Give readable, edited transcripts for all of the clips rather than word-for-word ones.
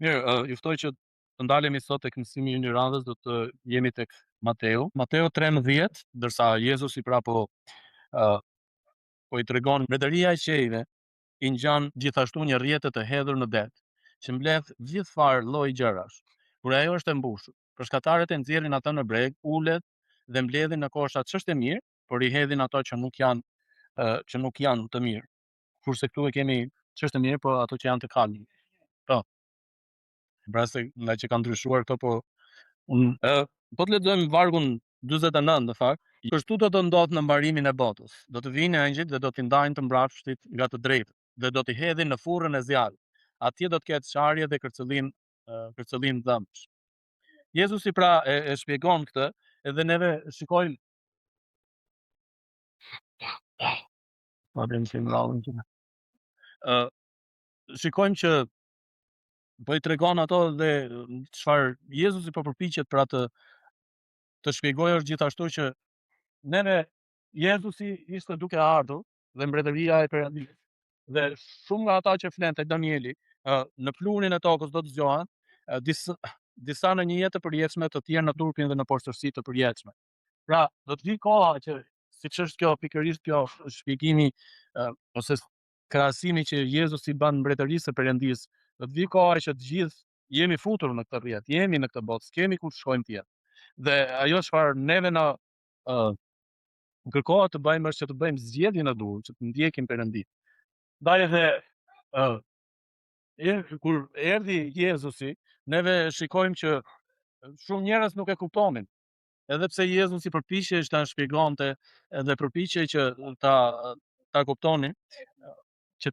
Mirë, uh, ju ftoj që të ndalemi sot tek mësimi ynë i radhës, do të jemi tek Mateu. Mateu 13, ndërsa Jezusi pra po uh, po i tregon mbretëria e qiejve i ngjan gjithashtu një rrjete të hedhur në det, që mbledh gjithfarë lloj gjërash. Kur ajo është e mbushur, peshkatarët e nxjerrin atë në breg, ulen dhe mbledhin në kosha ç'është e mirë, por i hedhin ato që nuk janë që nuk janë të mirë. Kurse këtu e kemi ç'është e mirë, po ato që janë të kalbur. Po. Pra se nga që kanë ndryshuar këto, po unë ë po të lexojmë vargun 49 në fakt, kështu do të ndodhë në mbarimin e botës. Do të vijnë engjëjt dhe do t'i ndajnë të mbrapshtit nga të drejtët dhe do t'i hedhin në furrën e zjarrit. Atje do të ketë sharje dhe kërcëllim kërcëllim dhëmbësh. Jezusi pra e, e shpjegon këtë, edhe neve shikojmë Pa bëjmë si në që. Uh, shikojmë që po i tregon ato dhe çfarë Jezusi po përpiqet pra të të shpjegojë është gjithashtu që neve Jezusi ishte duke ardhur dhe mbretëria e Perëndisë. Dhe shumë nga ata që flenë tek Danieli, në pluhurin e tokës do të zgjohen, disa, disa në një jetë të përjetshme, të tjerë në turpin dhe në poshtërsi të përjetshme. Pra, do të vijë koha që siç është kjo pikërisht kjo shpjegimi ose krahasimi që Jezusi bën mbretërisë së Perëndisë, do të vijë koha që të gjithë jemi futur në këtë rrjet, jemi në këtë botë, s'kemi ku të shkojmë tjetër. Dhe ajo çfarë neve na uh, kërkohet të bëjmë është që të bëjmë zgjedhjen e duhur, që të ndjekim Perëndinë. Ndaj edhe uh, e, kur erdhi Jezusi, neve shikojmë që shumë njerëz nuk e kuptonin. Edhe pse Jezusi përpiqej ta shpjegonte edhe përpiqej që ta ta kuptonin, që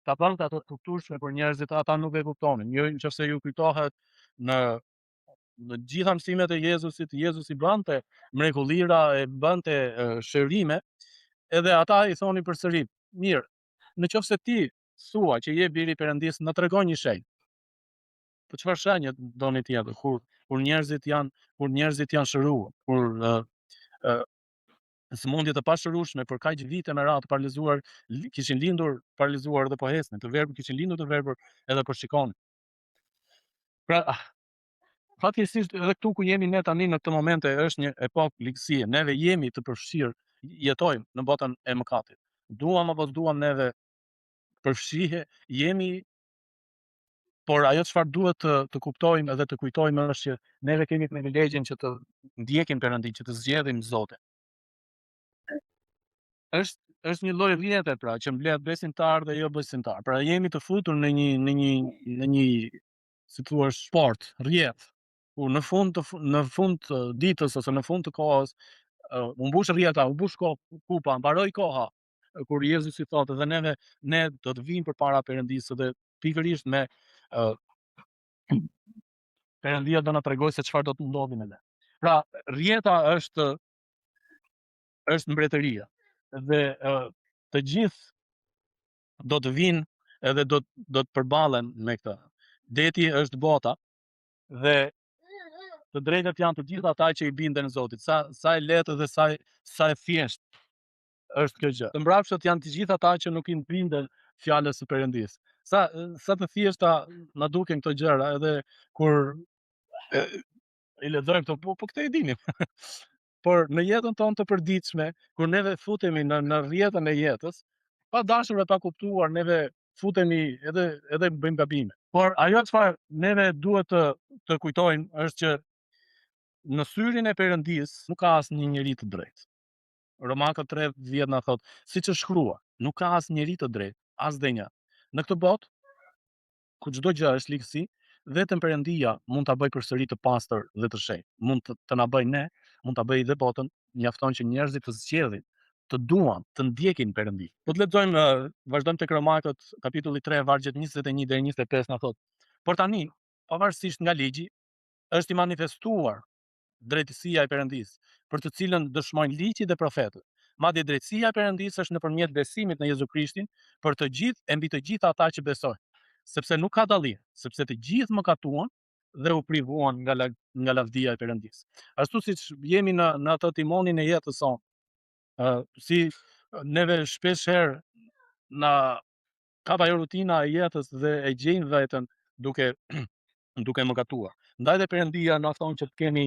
ta bënte ato të kuptueshme për njerëzit, ata nuk e kuptonin. Jo, nëse ju kujtohet në në gjitha mësimet e Jezusit, Jezusi bënte mrekullira, e bënte shërime, edhe ata i thonin përsëri, mirë, në qoftë se ti thua që je biri i Perëndisë, na trego një shenjë. Po çfarë shenje doni tjetër kur kur njerëzit janë kur njerëzit janë shëruar, kur ë ë sëmundje të pashërueshme për kaq vite me radhë të paralizuar kishin lindur paralizuar dhe po ecnin, të verbër kishin lindur të verbër edhe po shikonin. Pra, ah, fatkeqësisht edhe këtu ku jemi ne tani në këtë momente është një epokë ligësie. Neve jemi të përfshirë, jetojmë në botën e mëkatit. Duam apo s'duam neve përfshihe, jemi Por ajo çfarë duhet të të kuptojmë edhe të kujtojmë është që neve kemi privilegjin që të ndjekim Perëndinë, që të zgjedhim Zotin. Është është një lloj rrjete pra që mbledh besimtar dhe jo besimtar. Pra jemi të futur në një në një në një si thua sport, rrjet, ku në fund të në fund të ditës ose në fund të kohës u mbush rrjeta, u mbush kupa, mbaroi koha, kur Jezusi thotë dhe neve ne do të vijmë përpara Perëndisë dhe pikërisht me uh, Perëndia do na tregojë se çfarë do të ndodhi me ne. Pra, rrjeta është është mbretëria dhe uh, të gjithë do të vinë edhe do do të përballen me këtë. Deti është bota dhe të drejtët janë të gjithë ata që i binden Zotit. Sa sa e lehtë dhe sa sa e thjeshtë është kjo gjë. Të mbrapshtët janë të gjithë ata që nuk i binden fjalës së Perëndisë. Sa sa të thjeshta na duken këto gjëra edhe kur e, i lexojmë këto, po, po këtë e dinim. Por në jetën tonë të përditshme, kur neve futemi në në rrjetën e jetës, pa dashur e pa kuptuar, neve futemi edhe edhe bëjmë gabime. Por ajo çfarë neve duhet të të kujtojmë është që në syrin e Perëndisë nuk ka asnjë njeri të drejtë. Romakët 3:10 na thotë, siç është shkruar, nuk ka as njeri të drejtë, as dhe një. Në këtë botë, ku çdo gjë është ligësi, vetëm Perëndia mund ta bëjë përsëri të pastër dhe të shenjtë. Mund të, të na bëjë ne, mund ta bëjë dhe botën, mjafton që njerëzit të zgjedhin, të duan, të ndjekin Perëndinë. Po të lexojmë, vazhdojmë tek Romakët, kapitulli 3, vargjet 21 deri 25 na thotë. Por tani, pavarësisht nga ligji, është i manifestuar drejtësia e Perëndisë, për të cilën dëshmojnë ligji dhe profetët. Madje drejtësia e Perëndisë është nëpërmjet besimit në Jezu Krishtin për të gjithë e mbi të gjithë ata që besojnë. Sepse nuk ka dallim, sepse të gjithë mëkatuan dhe u privuan nga la, nga lavdia e Perëndisë. Ashtu siç jemi në në atë timonin e jetës sonë, uh, si neve shpesh herë na kap ajo rutina e jetës dhe e gjejmë veten duke duke mëkatuar. Ndaj dhe Perëndia na fton që të kemi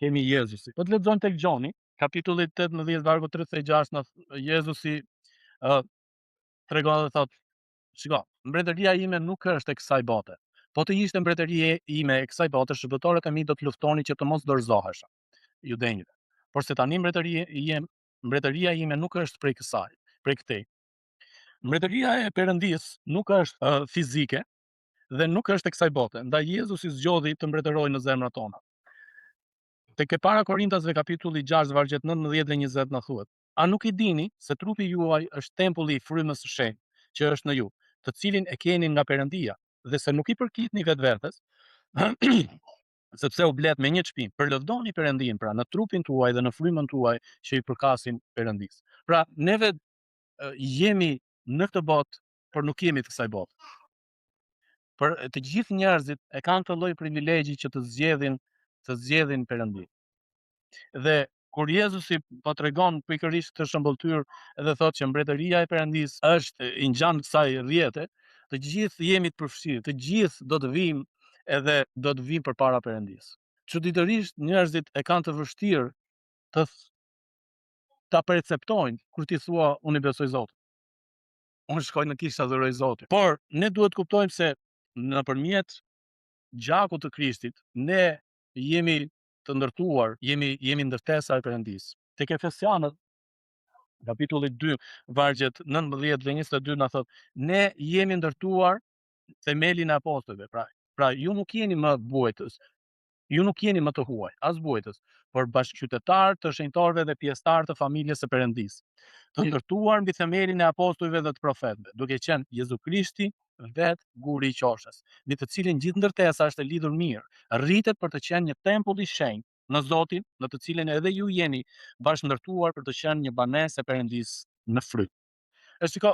kemi Jezusin. Po të lexojmë tek Gjoni, kapitulli 18 vargu 36 na Jezusi ë tregon dhe thotë, shiko, mbretëria ime nuk është e kësaj bote. Po të ishte mbretëria ime e kësaj bote, shërbëtorët e mi do të luftonin që të mos dorëzohesha judenjve. Por se tani mbretëria ime, mbretëria ime nuk është prej kësaj, prej këtej. Mbretëria e Perëndisë nuk është fizike dhe nuk është e kësaj bote. Ndaj Jezusi zgjodhi të mbretërojë në zemrat tona. Tek e para Korintasve kapitulli 6 vargjet 19 dhe 20 na thuhet: A nuk i dini se trupi juaj është tempulli i frymës së shenjtë që është në ju, të cilin e keni nga Perëndia, dhe se nuk i përkitni vetvetes, sepse u blet me një çmim. Përlëvdoni Perëndin pra në trupin tuaj dhe në frymën tuaj që i përkasin Perëndisë. Pra neve jemi në këtë botë, por nuk jemi të kësaj bote. Për të gjithë njerëzit e kanë këtë lloj privilegji që të zgjedhin Perëndin. Dhe kur Jezusi po tregon pikërisht këtë shëmbëlltyrë dhe thotë që mbretëria e Perëndisë është i ngjan kësaj rrjete, të gjithë jemi të përfshirë, të gjithë do të vijmë edhe do të vijmë përpara Perëndisë. Çuditërisht njerëzit e kanë të vështirë të ta perceptojnë kur ti thua unë i besoj Zotit. Unë shkoj në kishë adhuroj Zotin. Por ne duhet të kuptojmë se nëpërmjet gjakut të Krishtit ne jemi të ndërtuar, jemi ndërtesa e Perëndisë. Tek Efesianët kapitulli 2, vargjet 19 dhe 22 na thot, ne jemi ndërtuar themelin e apostujve. Pra ju nuk jeni më buajtës, ju nuk jeni më të huaj, as buajtës, por bashkëqytetar të shenjtorëve dhe pjesëtar të familjes së Perëndisë, të ndërtuar mbi themelin e apostujve dhe të profetëve, duke qenë Jezu Krishti vet guri i qoshes, mbi të cilin gjithë ndërtesa është e lidhur mirë, rritet për të qenë një tempull i shenjtë në Zotin, në të cilin edhe ju jeni bashkëndërtuar për të qenë një banesë e Perëndisë në frymë. E shiko,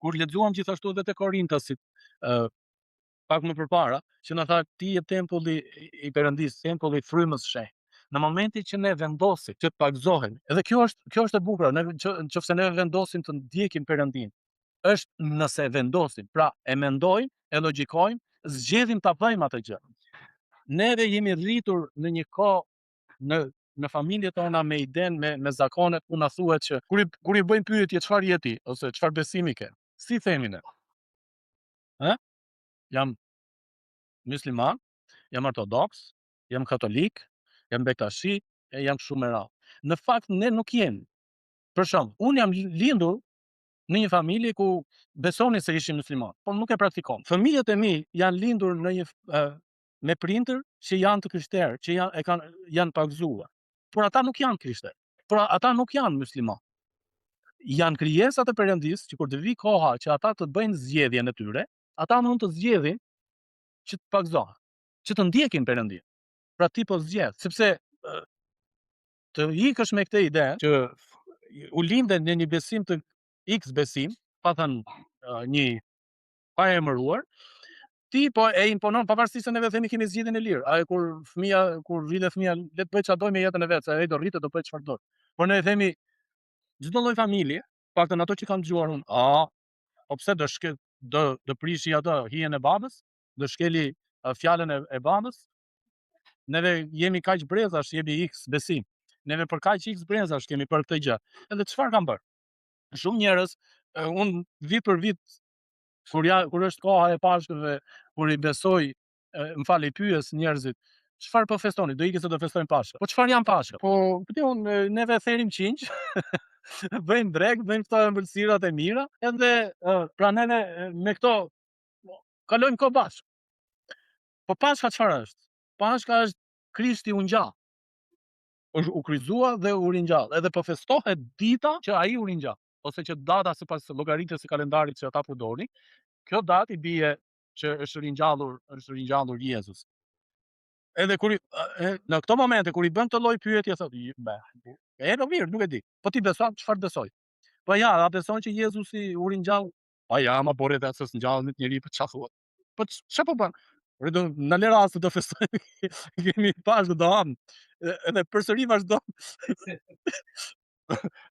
kur lexuam gjithashtu edhe te Korintasit, pak më përpara, që na tha ti je tempulli i Perëndisë, tempulli i frymës së shenjtë. Në momentin që ne vendosim që të pagëzohemi, edhe kjo është e bukur, ne nëse ne vendosim të ndjekim Perëndin, është nëse vendosim, pra e mendojmë, e logjikojmë, zgjedhim ta bëjmë atë gjë. Neve jemi rritur në një kohë në familjet tona me iden, me zakonet ku na thuhet që kur i bëjmë pyetje çfarë je ti ose çfarë besimi ke, si themi ne? Ë? Jam musliman, jam ortodoks, jam katolik, jam bektashi, e jam kështu me radhë. Në fakt ne nuk jemi. Për shembull, unë jam lindur në një familje ku besonin se ishin musliman, por nuk e praktikon. Fëmijët e mi janë lindur në një me prindër që janë të krishterë, që janë e kanë janë pagëzuar. Por ata nuk janë krishterë. Por ata nuk janë musliman. Janë krijesat e Perëndisë që kur të vi koha që ata të bëjnë zgjedhjen e tyre, ata mund të zgjedhin që të pagëzohen, që të ndjekin Perëndin. Pra ti po zgjedh, sepse të ikësh me këtë ide që u linde në një besim të X besim, pa thënë një pa e emëruar, ti po e imponon pavarësisht se neve themi kemi zgjedhjen e lirë. Ai kur fëmia, kur rritet fëmia, le të bëjë çfarë dojë me jetën e vet, se ai do rritet do bëjë çfarë do. Por ne themi çdo lloj familje, paktën ato që kam dëgjuar unë, a po pse do shke do prishi atë hijen e babës, do shkeli fjalën e babës? Neve jemi kaq brezash, jemi X besim. Neve për kaq X brezash kemi për këtë gjë. Edhe çfarë kam bërë? Shumë njerëz, unë vit për vit kur është koha e Pashkëve, kur i besoj, më fal, i pyes njerëzit, çfarë po festoni? Do ikë se do festojmë Pashkët. Po çfarë janë Pashkët? Po, këtë unë neve therim qingj, bëjmë drek, bëjmë këto ëmbëlsirat e mira, edhe pra neve me këto kalojmë kohë bashkë. Po Pashka çfarë është? Pashka është Krishti u ngjall. Është u kryqëzua dhe u ringjall. Edhe po festohet dita që ai u ringjall, ose që data sipas llogaritjes së kalendarit që ata përdorin, kjo datë i bie që është ringjallur Jezus. Edhe kur në këto momente kur i bën këtë lloj pyetje thotë, "Be, e po mirë, nuk e di. Po ti beson, çfarë besoj?" Po ja, a beson që Jezusi u ringjall? Po ja, ma burri vetë se s'ngjallet njeri, po çfarë thua? Po çfarë po bën? Por do na lë rast do festojmë. Kemi Pashkë do ham. Edhe përsëri vazhdon.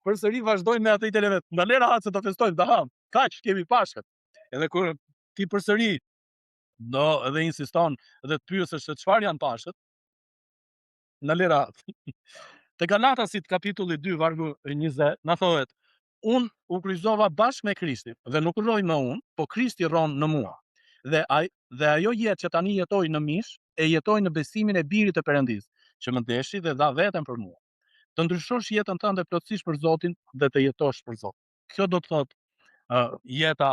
Përsëri vazhdojnë me atë idenë vet. Na lë rahat se do festojmë, do ham. Kaq kemi Pashkët. Edhe kur ti përsëri Do edhe insiston dhe të pyesësh se çfarë janë Pashkët, na le rahat. Te Galatasit kapitulli 2 vargu 20 na thohet: Unë u kryqëzova bashkë me Krishtin dhe nuk rroj më unë, po Krishti rron në mua. Dhe ai dhe ajo jetë që tani jetoj në mish, e jetoj në besimin e Birit të Perëndisë, që më deshi dhe dha veten për mua. Të ndryshosh jetën tënde plotësisht për Zotin dhe të jetosh për Zotin. Kjo do të thotë jeta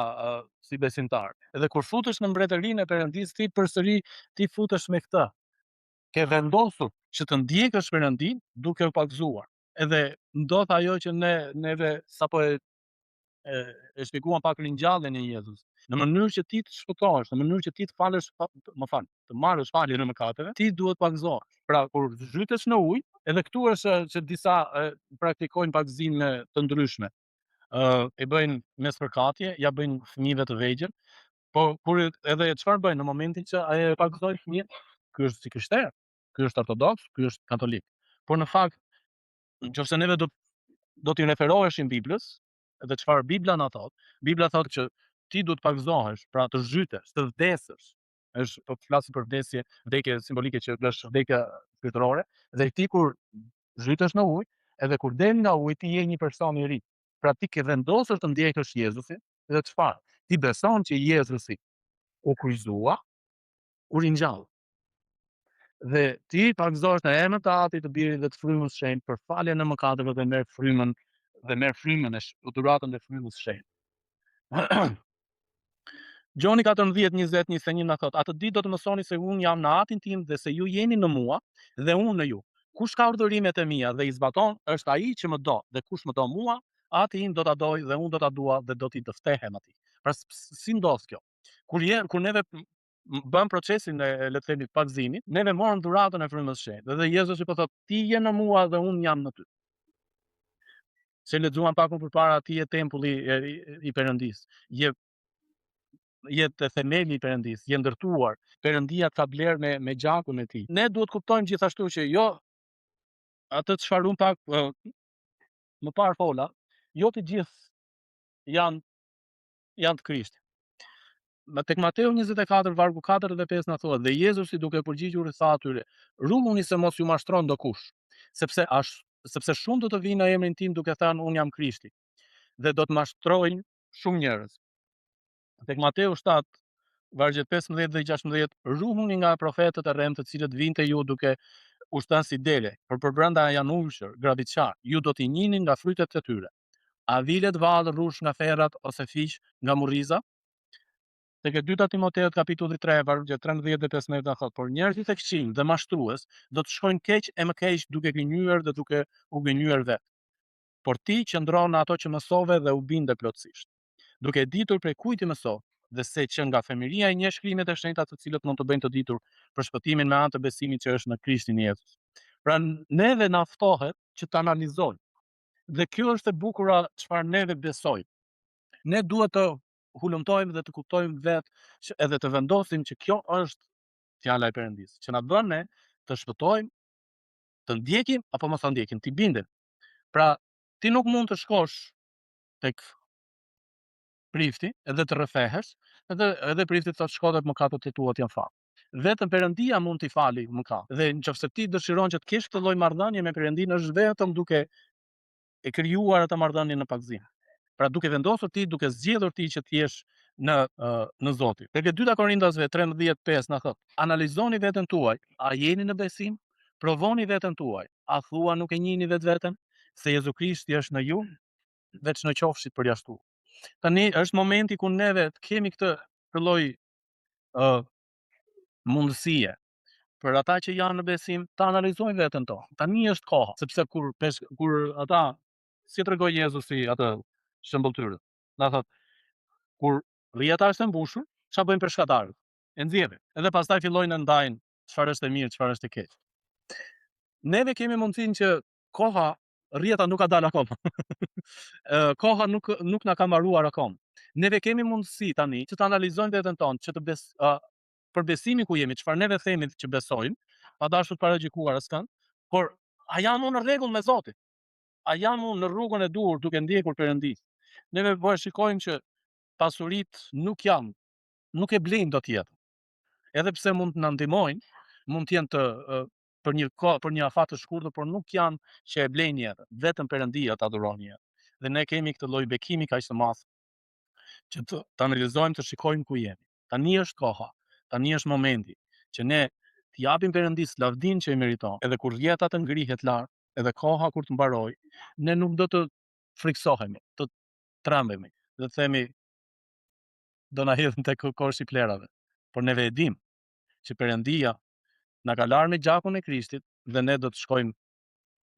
si besimtar. Edhe kur futesh në mbretërinë e Perëndisë, ti përsëri ti futesh me këtë. Ke vendosur që të ndjekësh Perëndin duke u pagëzuar. Edhe ndodh ajo që ne neve sapo e shpjeguam pak ringjalljen e Jezusit. Në mënyrë që ti të shpëtohesh, në mënyrë që ti të falësh, më fal, të marrësh faljen e mëkateve, ti duhet pagëzohesh. Pra kur zhytesh në ujë, edhe këtu është që disa praktikojnë pagëzime të ndryshme. E bëjnë me spërkatje, ja bëjnë fëmijëve të vegjël, po kur edhe çfarë bëjnë në momentin që ai e pagëzoi fëmijën, ky është si krishter, ky është ortodoks, ky është katolik. Por në fakt, nëse neve do t'i referoheshim Biblës, edhe çfarë Bibla na thotë, Bibla thotë që ti duhet pagëzohesh, pra të zhytesh, të vdesësh. Është po flasim për vdesje, vdekje simbolike që është vdekja shpirtërore, dhe ti kur zhytesh në ujë, edhe kur del nga uji ti je një person i ri. Pra ti ke vendosur të ndjekësh Jezusin, dhe çfarë? Ti beson që Jezusi u kryqëzua, u ringjall. Dhe ti pagëzohesh në emër të Atit, të Birit dhe të Frymës së Shenjtë për faljen e mëkateve dhe merr frymën dhe merr frymën e dhuratën e Frymës së Shenjtë. Gjoni 14, 20, 21 na thot: Atë ditë do të mësoni se unë jam në Atin tim dhe se ju jeni në mua dhe unë në ju. Kush ka urdhërimet e mia dhe i zbaton, është ai që më do, dhe kush më do mua, Ati im do ta dojë dhe unë do ta dua dhe do t'i dëftehem atij. Pra si ndodh kjo? Kur neve bëm procesin e, le të themi, pagëzimit, neve morëm dhuratën e Frymës së Shenjtë dhe Jezusi po thotë: ti je në mua dhe unë jam në ty. Se lexuam pak më përpara, ti je tempulli i Perëndisë. Je te themeli i Perëndisë, je ndërtuar. Perëndia të ka bler me gjakun e tij. Ne duhet kuptojmë gjithashtu që jo atë çfarë unë pak më parë fola, jo të gjithë janë të Krishtit. Më tek Mateu 24 vargu 4 dhe 5 na thotë: Dhe Jezusi duke përgjigjur i tha atyre: Ruhuni se mos ju mashtron ndokush, sepse shumë do të vinë në emrin tim duke thënë: unë jam Krishti, dhe do të mashtrojnë shumë njerëz. Tek Mateu 7 vargjet 15 dhe 16: Ruhuni nga profetët e rremë, të cilët vinë te ju duke u shtënë si dele, por përbrenda janë ujqër, grabitqar. Ju do t'i njihni nga frytet e tyre. A vilet vallë rrush nga ferrat ose fiq nga murriza? Tek e dyta Timoteut kapitulli 3 vargjet 13 dhe 15 na thotë: Por njerëzit e këqinj dhe mashtrues do të shkojnë keq e më keq, duke gënjyer dhe duke u gënjyer vetë. Por ti qëndron në ato që mësove dhe u binde plotësisht, duke e ditur prej kujt i mësove, dhe se që nga fëmijëria i njeh shkrimet e shenjta, të cilët mund të bëjnë të ditur për shpëtimin me anë të besimit që është në Krishtin Jezus. Pra neve na ftohet që të analizojmë. Dhe kjo është e bukura çfarë neve besojmë. Ne duhet të hulumtojmë dhe të kuptojmë vetë që edhe të vendosim që kjo është fjala e Perëndisë, që na bën ne të shpëtojmë, të ndjekim apo mos ta ndjekim, ti bindem. Pra, ti nuk mund të shkosh tek prifti edhe të rrëfehesh, edhe prifti thotë: shko dhe mëkatet e tua të janë falë. Vetëm Perëndia mund t'i fali mëkat. Dhe nëse ti dëshiron që të kesh këtë lloj marrëdhënie me Perëndin, është vetëm duke e krijuar atë marrëdhënie në pagëzim. Pra duke vendosur ti, duke zgjedhur ti që të jesh në Zotin. Tek e dyta Korintasve 13:5 na thotë: Analizoni veten tuaj, a jeni në besim? Provoni veten tuaj, a thua nuk e njihni vetveten se Jezu Krishti është në ju, veç në qofshit përjashtu. Tani është momenti ku neve të kemi këtë lloj mundësie për ata që janë në besim të analizojnë veten tonë. Tani është koha, sepse kur ata, si e tregoi Jezusi atë shëmbëlltyrën, na thot, kur rrjeta është e mbushur, çfarë bëjnë peshkatarët? E nxjerrin. Edhe pastaj fillojnë të ndajnë çfarë është e mirë, çfarë është e keq. Neve kemi mundësinë që koha, rrjeta nuk ka dalë akoma. Koha nuk na ka mbaruar akoma. Neve kemi mundësi tani që të analizojmë veten tonë, që të për besimin ku jemi, çfarë neve themi që besojmë, pa dashur të paragjykuar askënd, por a jam unë në rregull me Zotin? A jam unë në rrugën e duhur duke ndjekur Perëndin? Neve po e shikojmë që pasurit nuk janë, nuk e blejnë dot jetën. Edhe pse mund të na ndihmojnë, mund të jenë të për një kohë, për një afat të shkurtër, por nuk janë që e blejnë jetën. Vetëm Perëndia ta dhuron jetën. Dhe ne kemi këtë lloj bekimi kaq të madh që të analizojmë, të shikojmë ku jemi. Tani është koha, tani është momenti që ne të japim Perëndisë lavdin që i meriton. Edhe kur jeta të ngrihet lart, edhe koha kur të mbaroj, ne nuk do të friksohemi, të trembemi dhe të themi do na hedhin tek koshi i plerave. Por neve e dim që Perëndia na ka larë me gjakun e Krishtit dhe ne do të shkojmë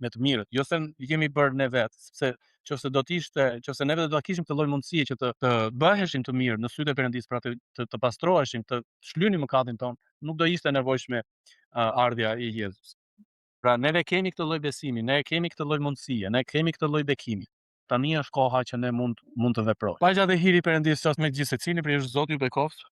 me të mirët. Jo se i kemi bërë ne vetë, sepse nëse do të ishte, nëse neve do ta kishim këtë lloj mundësie që të bëheshim të mirë në sytë e Perëndisë, pra të pastroheshim, të shlynim mëkatin ton, nuk do ishte nevojshme ardhja e Jezusit. Pra neve kemi këtë lloj besimi, ne kemi këtë lloj mundësie, ne kemi këtë lloj bekimi. Tani është koha që ne mund të veprojmë. Paqja dhe hiri i Perëndisë qoftë me gjithë secilin, prej jush. Zoti ju bekoftë.